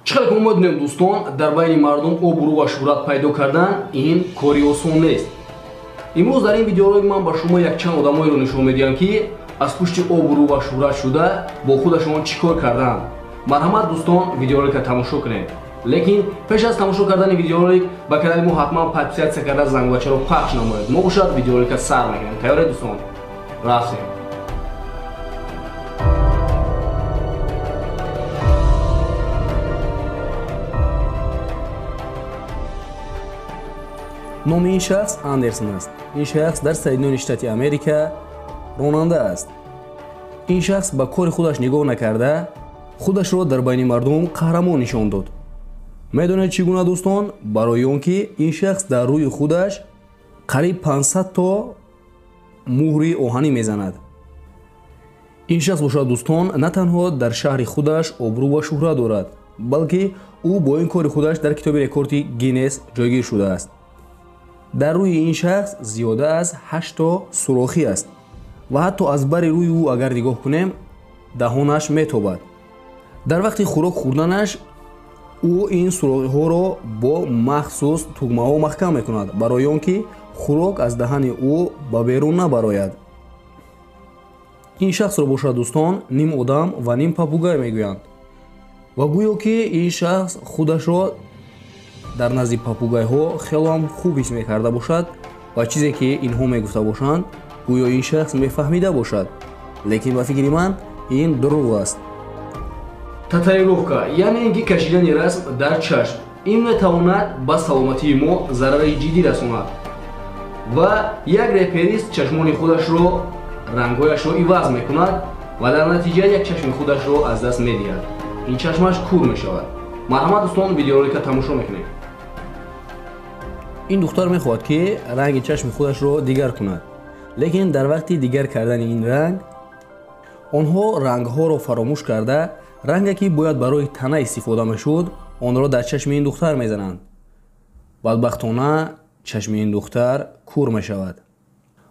Чӣ хеле ки мо медонем дӯстон, дар байни мардум обрӯ ва шӯҳрат пайдо кардан ин кори осон нест. Имрӯз дар ин видеоролик ман ба шумо якчанд одамоеро нишон медиҳам, ки аз пушти обрӯ ва шӯҳрат шуда бо худашон чӣ кор карданд. Марҳамат дӯстон, видеоролика тамошо кунед. Лекин пеш аз тамошо кардани видеоролик ба канали мо ҳатман подписаться карда зангулачаро пахш намоед. Мо бошад видеоролика сар мекунем. Тайёред дӯстон? Рафтем. Номи ин шахс Андерсон аст. Ин шахс дар Соединённые Штаты Америка ронанда аст. Ин шахс ба кори худаш нигоҳ накарда, худашро дар байни мардум қаҳрамон нишон дод. Медонед чӣ гуна дӯстон? Барои он ки ин шахс дар рӯи худаш қариб 500 то муҳри оҳанӣ мезанад. Ин шахс бошад дӯстон на танҳо дар шаҳри худаш обрӯ ва шӯҳрат дорад, балки ӯ бо ин кори худаш дар китоби рекорди Гиннес ҷойгир шудааст. Дар рӯи ин шахс зиёда аз 8 то сурохӣ аст ва ҳатто аз бари рӯи ӯ агар нигоҳ кунем, даҳонаш метобад. Дар вақти хӯрок хӯрданаш ӯ ин сурохиҳоро бо махсус тугмаҳо маҳкам мекунад, барои он ки хӯрок аз даҳани ӯ ба берун набарояд. Ин шахсро бошад дӯстон ним одам ва ним папугай мегӯянд ва гӯё ки ин шахс худашро дар назди папугайҳо хело ҳам хуб ҳис мекарда бошад ва чизе ки инҳо мегуфта бошанд гӯё ин шахс мефаҳмида бошад. Лекин ба фикри ман ин дурӯғ аст. Татуировка, яъне ин ки кашидани расм дар чашм, ин метавонад ба саломатии мо зарари ҷиддӣ расонад ва як реперист чашмони худашро рангҳояшро иваз мекунад ва дар натиҷа як чашми худашро аз даст медиҳад. Ин чашмаш кур мешавад. Марҳамат дӯстон, видеоролика тамошо мекунем. Ин духтар мехоҳад ки ранги чашми худашро дигар кунад, лекин дар вақти дигар кардани ин ранг онҳо рангҳоро фаромӯш карда, ранге ки бояд барои тана истифода мешуд, онро дар чашми ин духтар мезананд. Бадбахтона чашми ин духтар кур мешавад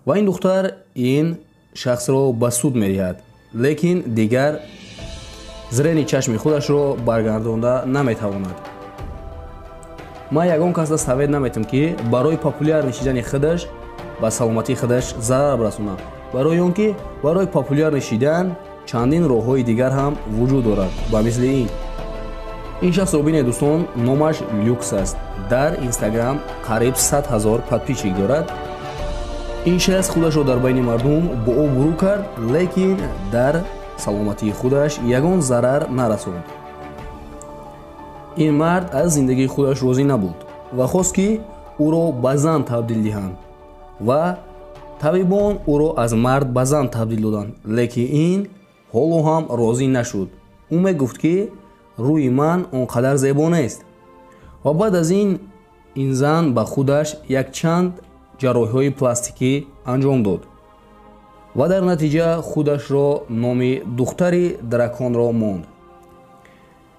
ва ин духтар ин шахсро ба суд медиҳад, лекин дигар зрени чашми худашро баргардонда наметавонад. Ман ягон касда совет наметам ки барои популяр нишидани худаш ба саломатии худаш зарар расонад, барои он ки барои популяр нишидан чандин роҳҳои дигар ҳам вуҷуд дорад. Ба мисли ин. Ин шахсро бинед дӯстон, номаш Люкс аст. Дар Инстаграм қариб 100 000 подписчик дорад. Ин шахс худашро дар байни мардум бо обрӯ кард, лекин дар саломатии худаш ягон зарар нарасонд. Ин мард аз зиндагии худаш розӣ набуд ва хост ки ӯро ба зан табдил диҳанд ва табибон ӯро аз мард ба зан табдил доданд, лекин ин ҳоло ҳам розӣ нашуд. Ӯ мегуфт ки рӯи ман он қадар зебо нест. Ва баъд аз ин ин зан ба худаш якчанд ҷарроҳиҳои пластикӣ анҷом дод ва дар натиҷа худашро номи духтари драконро монд.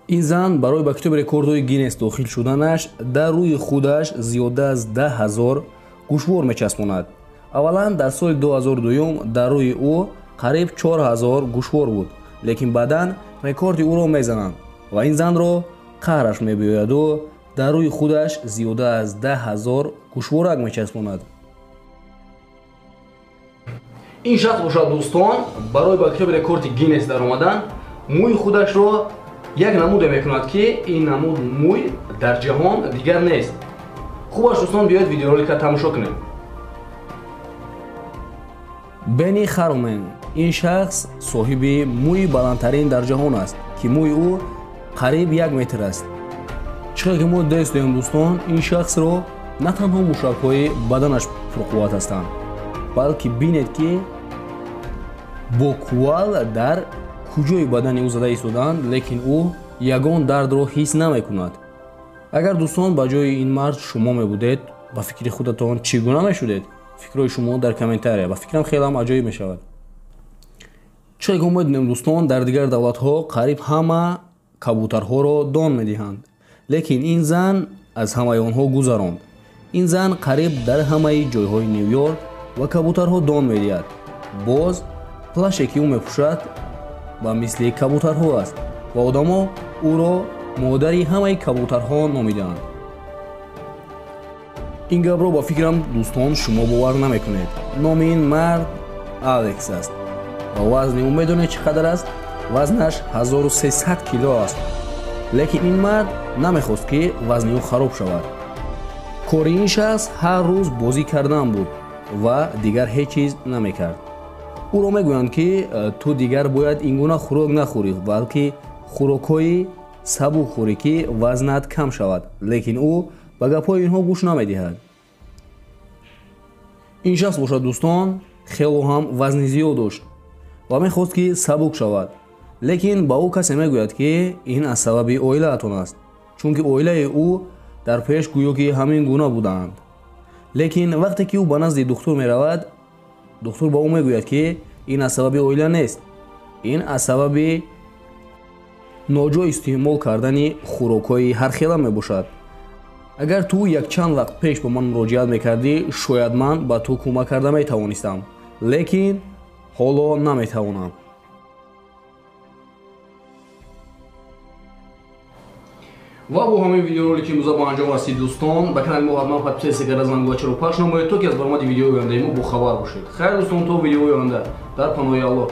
Ин зан барои ба китоби рекордҳои Гиннес дохил шуданаш дар рӯи худаш зиёда аз 10 000 гӯшвор мечаспонад. Аввалан дар соли 2002 дар рӯи ӯ қариб 4000 гӯшвор буд, лекин баъдан рекорди ӯро мезананд ва ин занро қаҳраш мебиёяду дар рӯи худаш зиёда аз 10 000 гӯшворак мечаспонад. Ин шахс бошад дӯстон барои ба китоби рекорди Гиннес даромадан мӯи худашро як намуде мекунад ки ин намуд мӯй дар ҷаҳон дигар нест. Хубаш дӯстон, биёед видеоролика тамошо кунем. Бенни Хармен. Ин шахс соҳиби мӯи баландтарин дар ҷаҳон аст, ки мӯи ӯ қариб 1 метр аст. Чӣ хел ки мо дестем дӯстон, ин шахсро на танҳо мушакҳои баданаш пурқувват ҳастанд, балки бинед ки бо кувал дар куҷои бадани ӯ зада истоданд, лекин ӯ ягон дардро ҳис намекунад. Агар дӯстон ба ҷои ин мард шумо мебудед, ба фикри худатон чӣ гуна мешудед? Фикрҳои шумо дар комментария. Ба фикрам хеле ҳам аҷоиб мешавад. Чӣ хел ки мо медонем дӯстон, дар дигар давлатҳо қариб ҳама кабутарҳоро дон медиҳанд, лекин ин зан аз ҳамаи онҳо гузаронд. Ин зан қариб дар ҳамаи ҷойҳои Ню-Йорк ва кабутарҳо дон медиҳад. Боз плаше ки ӯ мепӯшад ба мисли кабутарҳо аст ва одамо ӯро модари ҳамаи кабутарҳо номидаанд. Ин гапро ба фикрам, дӯстон, шумо бовар намекунед. Номи ин мард Алекс аст ва вазни ӯ медонед чӣ қадар аст? Вазнаш 1300 кило аст. Лекин ин мард намехост, ки вазни ӯ хароб шавад. Кори ин шахс ҳар рӯз бозӣ кардан буд ва дигар ҳеҷ чиз намекард. Ӯро мегӯянд, ки ту дигар бояд ин гуна хӯрок нахӯрӣ, балки хӯрокҳои сабук хӯрӣ, ки вазнат кам шавад. Лекин ӯ ба гапҳои инҳо гӯш намедиҳад. Ин шахс бошад, дӯстон, хело ҳам вазни зиёд дошт ва мехост, ки сабук шавад. Лекин ба ӯ касе мегӯяд, ки ин аз сабаби оилаатон аст, чунки оилаи ӯ дар пеш гӯё ки ҳамин гуна будаанд. Лекин вақте ки ӯ ба назди духтур меравад, духтур ба ӯ мегӯяд, ки ин аз сабаби оила нест, ин аз сабаби ноҷо истеъмол кардани хӯрокҳои ҳархела мебошад. Агар ту якчанд вақт пеш ба ман муроҷиат мекардӣ, шояд ман ба ту кӯмак карда метавонистам, лекин ҳоло наметавонам. Ва бо ҳамин видеоролики имрӯза ба анҷом расид, дӯстон. Ба канали мо ҳатман подписаться карда, зангулачаро пахш намоед, то ки аз баромади видеои ояндаи мо бохабар бошед. Хайр, дӯстон, то видеои оянда, дар паноҳи Аллоҳ.